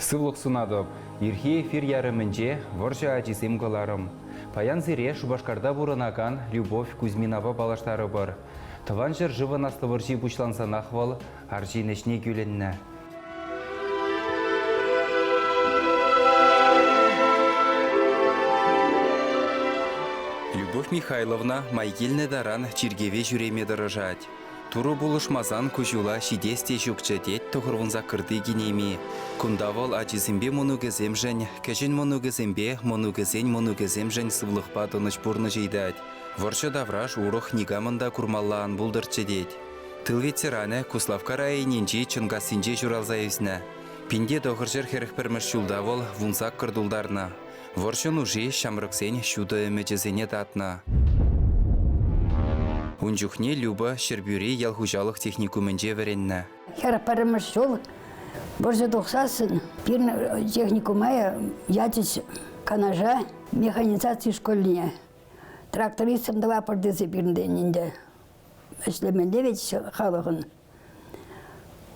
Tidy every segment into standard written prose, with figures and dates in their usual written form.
Сывлӑх сунатӑп. Ирхи эфир ярӑмӗнче вӑрҫӑ ачисем кӑларӑм. Паян сире Шупашкарта пурӑнакан Любовь Кузьминапа паллаштарӑпӑр. Тӑван ҫӗршывӑн Аслӑ вӑрҫи пуҫлансанах вӑл арҫын ӗҫне кӳлӗннӗ. Любовь Михайловна май килнӗ таран чиркӗве ҫӳреме тӑрӑшать. Турӑ пулӑшмасан ку ҫула ҫитес те ҫукчӗ, тет тӑхӑрвунсаккӑрти кинеми. Кунта вӑл ачисемпе мӑнукӗсемшӗн, кӗҫӗн мӑнукӗсемпе мӑнукӗсен мӑнукӗсемшӗн сывлӑхпа тӑнӑҫ пурнӑҫ ыйтать. Вӑрҫӑ тавраш урӑх никамӑн та курмалла ан пултӑрччӗ тет. Тыл ветеранӗ Куславкка районӗнчи Чӑнкассинче ҫуралса ӳснӗ. 1941 ҫулта вӑл 18 тултарнӑ. Вӑрҫӑ нуши ҫамрӑксен ҫутӑ ӗмӗчӗсене татнӑ. Ун чухне Люба Ҫӗрпӳри ял хуҫалӑх техникумӗнче вӗреннӗ. 41 ҫул вӑрҫӑ тухсассӑн пирӗн техникума ячӗҫ Канаша механизаци школине. Трактористсем тӑватпӑр тесе пирӗнтен ӗнтӗ ӗҫлемелле вӗт халӑхӑн.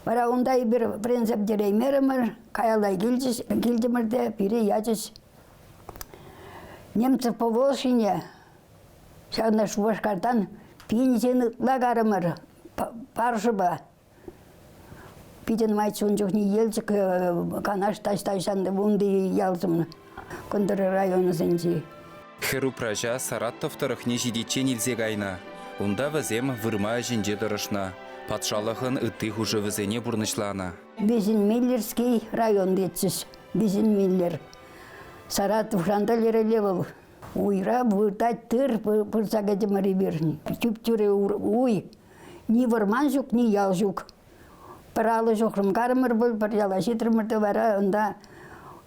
Вара унта эпир вӗренсе пӗтереймерӗмӗр, каялла килчӗҫ, килтӗмӗр те пире ячӗҫ немцев Поволжьине, ҫавна Шупашкартан пиншен ытла карӑмӑр паршӑпа. Питӗ нумайччӗ ун чухне Елчӗк, Канаш таҫта унти ялсем, кӑнтӑр районӗсенчи. Хӗр-упраҫа Саратов тӑрӑхне ҫитиччен илсе кайнӑ. Унта вӗсем вырма ӗҫӗнче тӑрӑшнӑ, патшалӑхӑн ытти хушӑвӗсене пурнӑҫланӑ. Весенмиллерский район тетчӗҫ. Весенмиллер. Саратовран та лерелле вӑл. Уйра выртать тыр пырса кӗтӗмӗр эпир. Тӳп-тӳрӗ уй. Ни вӑрман ҫук, ни ял ҫук. Пӗр алӑ ҫухрӑм карӑмӑр пуль, пӗр яла ҫитрӗмӗр те вара унта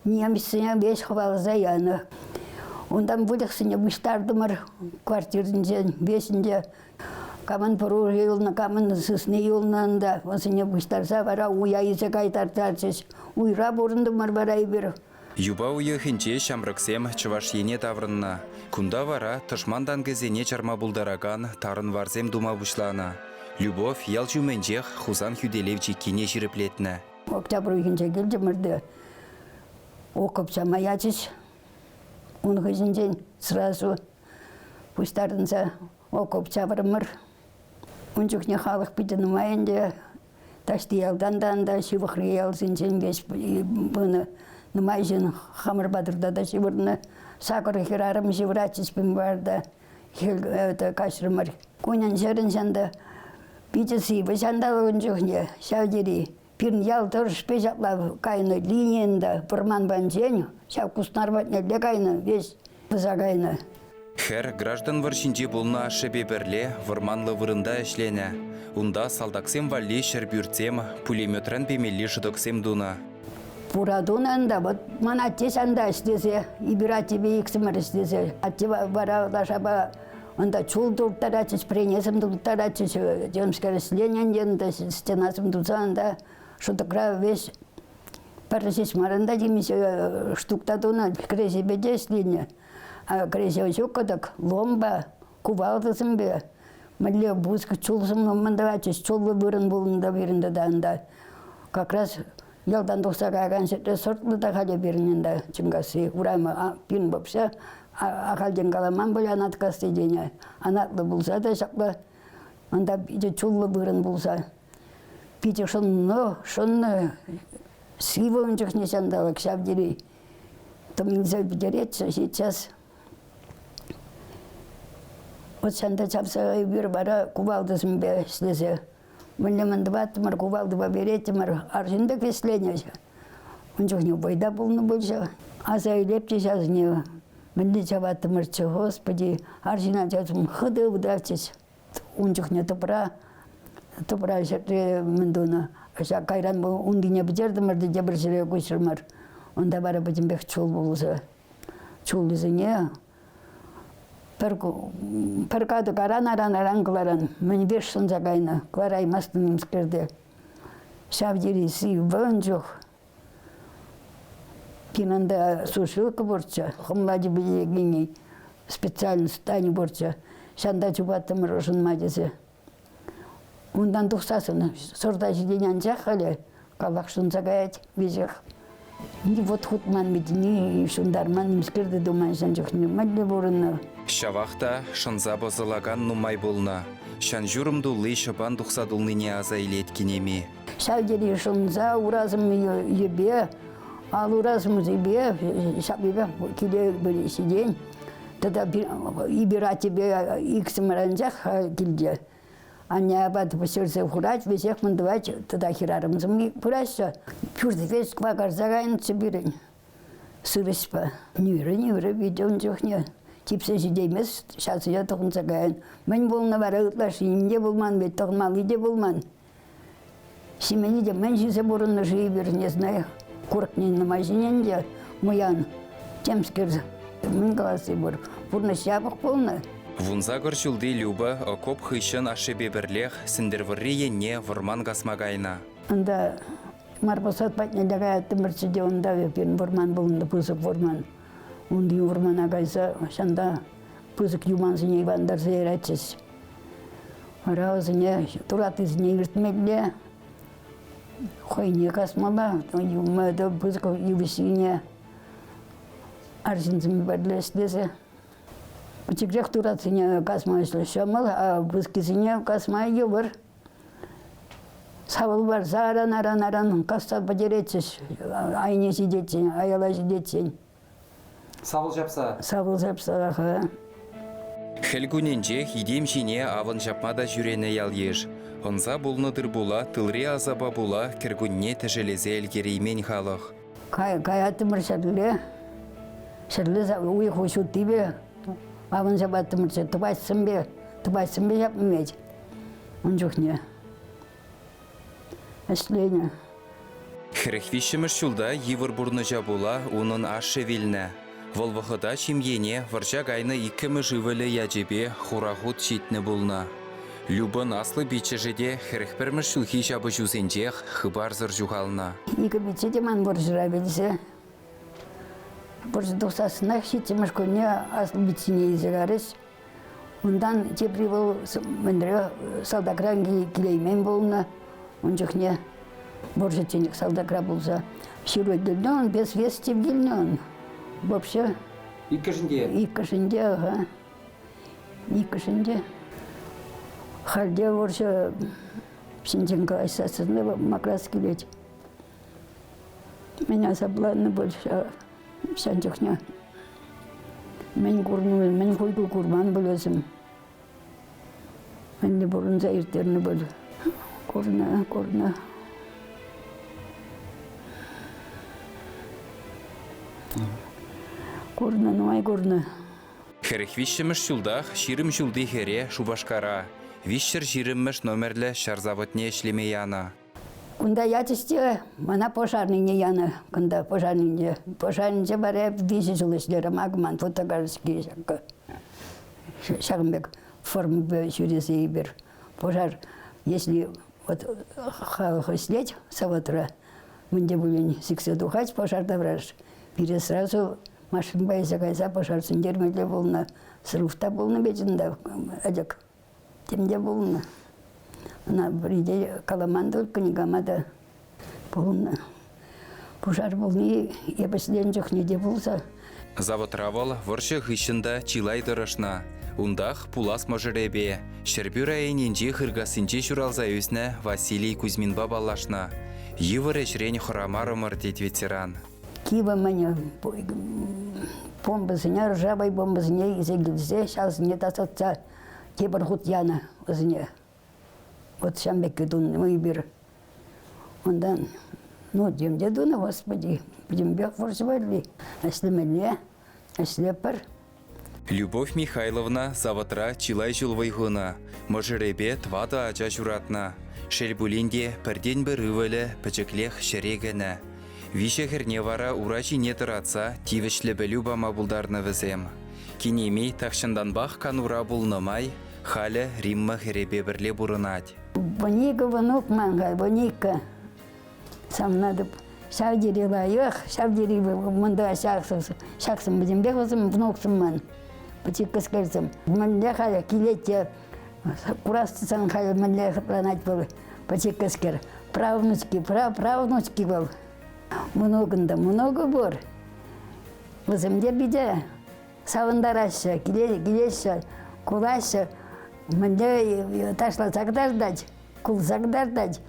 немецсене веҫ хӑваласа янӑ. Унтан выльӑхсене пуҫтартӑмӑр квартирӗнчен веҫӗнче. Камӑн пӑру юлнӑ, камӑн сысни юлнӑ ӗнтӗ, вӗсене пуҫтарса вара уя илсе кайтарчӗҫ. Уйра пурӑнтӑмӑр вара эпир. Юпа уйӑхӗнче ҫамрӑксем Чӑваш Ене таврӑннӑ. Кунта вара тӑшман танкӗсене чарма пултаракан тарӑн варсем тума пуҫланӑ. Любовь ял ҫумӗнчех Хусан хӳтӗлев чиккине ҫирӗплетнӗ. Октябрь уйӑхӗнче килтӗмӗр те окоп чама ячӗҫ. Ун хыҫӗнчен сразу пуҫтарӑнса окоп чаврӑмӑр. Ун чухне халӑх питӗ нумай ӗнтӗ. Таҫти ялтан та ӑнта ҫывӑхри ялсенчен веҫ пынӑ. Нумай ҫын хамӑр патӑрта та ҫывӑрнӑ. Сакӑр хӗрарӑм ҫывӑратчӗҫ пӳмпарта. Хӗл каҫрӑмӑр. Кунӗн-ҫӗрӗн ҫанта питӗ сивӗ ҫанталӑк ун чухне ҫав тери. Пирӗн ял тӑрӑшпе ҫапла кайнӑ линийӗн та вӑрман панчен ҫав Куснар патнелле кайнӑ, веҫ пыса кайнӑ. Хӗр граждан вӑрҫинче пулнӑ ашшӗпе пӗрле вӑрманлӑ вырӑнта ӗҫленӗ. Унта салтаксем валли ҫӗрпӳртсем, пулеметран пемелли шӑтӑксем тунӑ. Пура тунӑ ӗнтӗ. Вот ман атте ҫанта ӗҫлесе, эпир аттепе иксӗмӗр ӗҫлесе. Атте вара лашапа унта чул турттаратчӗҫ, пӗренесем турттаратчӗҫ. Темскер ӗҫленӗ ӗнтӗ, ӗнтӗ стенасем туса ӗнтӗ шӑтӑкра веҫ пӗр ҫеҫ мар ӗнтӗ темиҫе штук та тунӑ, кӗреҫепе те ӗҫленӗ. Кӗреҫе ҫук-тӑк, ломба, кувалдӑсемпе мӗнле пысӑк чулсем мӗн тӑватчӗҫ, чуллӑ вырӑн пулнӑ та пирӗн тата ӗнтӗ. Как раз ялтан тухса каякан ҫӗрте сӑртлӑ та халӗ пирӗн ӗнтӗ Чӑнкасси урамӗ. Пирӗн вообще ахальтен каламан пуль Анаткасси тенӗ. Анатлӑ пулса та ҫапла унта питӗ чуллӑ вырӑн пулса. Питӗ шӑннӑ, шӑннӑ. Сивӗ ун чухне ҫанталӑк ҫав тери тӑм илсе пӗтеретчӗ сейчас. Вот ҫанта чавса эпир вара кувалдӑсемпе ӗҫлесе мӗнле мӗн тӑваттӑмӑр, кувалдӑпа переттӗмӗр. Арҫын пек ӗҫленӗ. Ун чухне вӑй та пулнӑ пулчӗ. Аса илеп те ҫавсене мӗнле чаваттӑмӑрччӗ, Господи, арҫын ачасем хытӑ ывӑтатчӗҫ. Ун чухне тӑпра, тӑпра ҫӗртре мӗн тунӑ. Ҫак кайран унтине пӗтертӗмӗр те тепӗр ҫӗре куҫрӑмӑр. Унта вара пӗтӗмпех чул пулса. Чуллисене пӗр, пӗр катӑк аран-аран-аран кӑларан. Мӗнпе шӑнса кайнӑ, кӑлараймастӑн нимскерте. Ҫав тери сивӗ ун чух. Кинонта сушилка пурччӗ, хӑмла типӗтекенни специальность Таня пурччӗ. Ҫанта чупаттӑмӑр ӑшӑнма тесе. Унтан тухсассӑн сӑрта ҫитен анчах халӗ каллах шӑнса каять веҫех. Ни вут хутман вӗт, ни ҫунтарман, нимскер те туман ҫын чухне. Мӗнле пурӑннӑ? Ҫавах та шӑнса пӑсӑлакан нумай пулнӑ. Ҫан-ҫурӑм тулли ҫӑпан тухса тулнине аса илет кинеми. Ҫав тери шӑнса урасӑм йӗпе, ал-урасӑмсемпе ҫапнипе киле ҫитен. Тата эпир аттепе иксӗмӗр анчах килте. Анне апат пӗҫерсе хурать, веҫех мӗн тӑвать, тата хӗрарӑмсем пыраҫҫӗ. Пӳртре кӑвакарса кайнӑччӗ пирӗн сырӑҫпа. Нӳрӗ-нӳрӗ питӗ ун чухне. Типсе ҫитеймест, ҫасӑя тӑхӑнса каян. Мӗн пулнӑ вара ытлашши ним те пулман вӗт, тӑхӑнмалли те пулман. Ҫимелли те мӗн ҫисе пурӑннӑ-ши эпир, не знаю. Курӑкне нумай ҫинӗ ӗнтӗ, мӑян. Темскер, мӗн каласси пур. Пурнӑҫ япӑх пулнӑ. 18 ҫулти Люба окоп хыҫҫӑн ашшӗпе пӗрлех Сӗнтӗрвӑрри енне вӑрман касма кайнӑ. Унта Марпосад патне те каяттӑмӑрччӗ те унта пирӗн вӑрман пулнӑ, пысӑк вӑрман. Унти вӑрмана кайса ҫанта пысӑк юмансене ивантарса яратчӗҫ. Вара вӗсене тураттисене иртмелле, хӑйне касмалла, пысӑк йывӑҫсене арҫынсемпе пӗрле ӗҫлесе. Пӗчӗкрех туратсене касма ҫӑмӑл, а пысӑккисене касма йывӑр. Савӑл парса аран-аран-аран касса пӗтеретчӗҫ, айне ҫитетчен, аяла ҫитетчен. Савӑл ҫапса? Савӑл ҫапса, аха. Хӗл кунӗнчех итем ҫине авӑн ҫапма та ҫӳренӗ ял-йыш. Ӑнса пулнӑ тыр-пула тылри асапа пула кӗркунне тӗшӗлесе ӗлкӗреймен халӑх. Каяттӑмӑр ҫӗрле. Ҫӗрле уйӑх ҫуттипе авӑн ҫапаттӑмӑрччӗ. Тӑпачсемпе, тӑпачсемпе ҫапнӑ ун чухне. Ӗҫленӗ. 43-мӗш ҫулта йывӑр пурнӑҫа пула унӑн ашшӗ вилнӗ. Вӑл вӑхӑта ҫемьене вӑрҫа кайнӑ иккӗмӗш ывӑлӗ ячӗпе хура хут ҫитнӗ пулнӑ. Любӑн аслӑ пиччӗшӗ те 41-мӗш ҫулхи ҫапӑҫусенчех хыпарсӑр ҫухалнӑ. Икӗ пичче те ман вӑрҫӑра вилсе. Вӑрҫӑ тухсассӑнах ҫиччӗмӗш кунне аслӑ пиччене илсе карӗҫ. Унтан тепри вӑл мӗнре салтакран килеймен пулнӑ. Ун чухне вӑрҫӑчченех салтакра пулса ҫыру килнӗ он, без вести килнӗ он. Вообще. Иккӗшӗнте? Иккӗшӗнте, ага. Иккӗшӗнте. Хальте вӑрҫӑ ҫинчен калаҫсассӑн макрас килет. Мӗн асапланнӑ пуль ҫав чухне. Мӗн курнӑ, мӗн хуйхӑ курман пуль вӗсем. Мӗнле пурӑнса ирттернӗ пуль. Курнӑ, курнӑ. Курнӑ, нумай курнӑ. 43-мӗш ҫултах 20 ҫулти хӗре Шупашкара 320-мӗш номерлӗ ҫар заводне ӗҫлеме янӑ. Кунта ячӗҫ те мана пожарнине янӑ. Кунта пожарнинче. Пожарнинче вара виҫӗ ҫул ӗҫлерӗм. Акӑ ман фотокарточки ҫакӑ. Ҫакӑн пек формӑпа ҫӳресе эпир. Пожар, если вот халӑх ӗҫлет заводра, мӗн те пулин сиксе тухать пожар тавраш, пире сразу машинпа илсе кайса пожар сӳнтермелле пулнӑ. Срыв та пулнӑ ведь унта ӗлӗк. Тем те пулнӑ. Ӑна пӗри те каламан только никама та пулнӑ. Пушар пулни эпӗ ӗҫленӗ чухне те пулса. Заводра вӑл вӑрҫӑ хыҫҫӑн та чылай тӑрӑшнӑ. Унтах пулас мӑшӑрӗпе, Ҫӗрпӳ районӗнчи Хыркассинче ҫуралса ӳснӗ Василий Кузьминпа паллашнӑ. Йывӑр ӗҫрен хӑрамарӑмӑр, тет ветеран. Кивӗ мӗн бомбӑсене, ржавый бомбӑсене илсе килсе ҫавсене тасатса тепӗр хут янӑ вӗсене. Вот ҫавӑн пекки тунӑ эпир. Унтан, ну, тем те тунӑ, Господи, пӗтӗмпех вӑрҫӑ валли. Ӗҫлемелле, ӗҫлепӗр. Любовь Михайловна заводра чылай ҫул вӑй хунӑ. Мӑшӑрӗпе тӑватӑ ача ҫуратнӑ. Шел пулин те, пӗртен-пӗр ывӑлӗ пӗчӗклех ҫӗре кӗнӗ. Виҫӗ хӗрне вара ура ҫине тӑратса тивӗҫлӗ пӗлӳ пама пултарнӑ вӗсем. Кинеми тахҫантанпах канура пулнӑ май халӗ Римма хӗрӗпе пӗрле пурӑнать. Вуникӗ внук ман халь, вуникӗ. Савӑнатӑп. Ҫав тери лайӑх, ҫав тери мӑнта ҫаксем пӗтӗмпех вӗсем внуксем ман, пӗчӗккӗскерсем. Мӗнле халӗ килет те курас тесен халӗ мӗнле хӑтланать вӑл пӗчӗккӗскер. Правнучки, правнучки вӑл. Мӑнукӑн та мӑнукӗ пур. Вӗсем те питӗ савӑнтараҫҫӗ, килеҫҫӗ, кулаҫҫӗ. Мӗнле ташласа кӑтартать, кулса кӑтартать.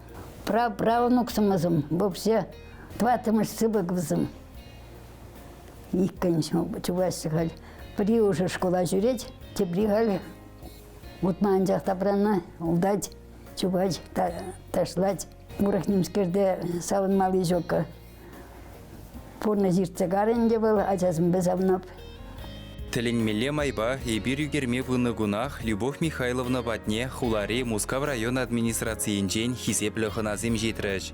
Правнуксӑмӑсем вообще тӑваттӑмӗш сыпӑк вӗсем. Иккӗн чупаҫҫӗ халь. Пӗри уже шкула ҫӳрет, тепри халь утма анчах тапраннӑ, утать, чупать, ташлать. Урӑх нимскерте савӑнмалли ҫуккӑ. Пурнӑҫ иртсе карӗ ӗнтӗ вӑл, ачасемпе савӑнап. Тӗлӗнмелле майпа эпир ӳкерме пынӑ кунах Любовь Михайловна патне хулари Мускав район администрацийӗнчен хисеплӗ хӑнасем ҫитрӗҫ.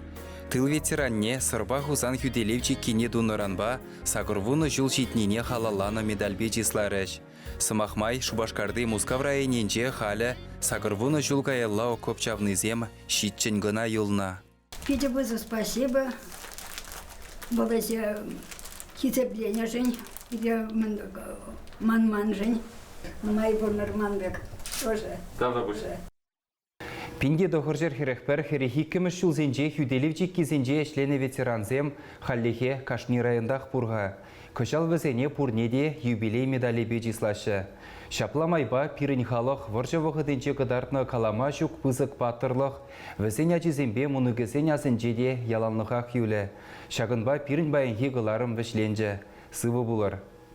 Тыл ветеранне Сӑрпа Хусан хӳтӗлев чиккине тунӑранпа 80 ҫул ҫитнине халалланӑ медальпе чысларӗҫ. Сӑмах май, Шупашкарти Мускав районӗнче халӗ 80 ҫул каялла окоп чавнисем ҫиччӗн кӑна юлнӑ. Питӗ пысӑк спасибо вӑл ӗҫе хисепленӗшӗн, питӗ манманшӑн. Нумай пурӑнӑр ман пек тоже. Тавтапуҫ. 1941 хӗрӗх иккӗмӗш ҫулсенче хӳтӗлев чиккисенче ӗҫленӗ ветерансем хальлӗхе кашни районтах пур-ха. Кӑҫал вӗсене пурне те юбилей медалӗпе чыслаҫҫӗ. Ҫапла майпа пирӗн халӑх вӑрҫӑ вӑхӑтӗнче кӑтартнӑ калама ҫук пысӑк паттӑрлӑх вӗсен ачисемпе мӑнукӗсен асӗнче те яланлӑхах юлӗ. Ҫакӑнпа пирӗн паянхи кӑларӑм вӗҫленчӗ. Сывӑ пулӑр!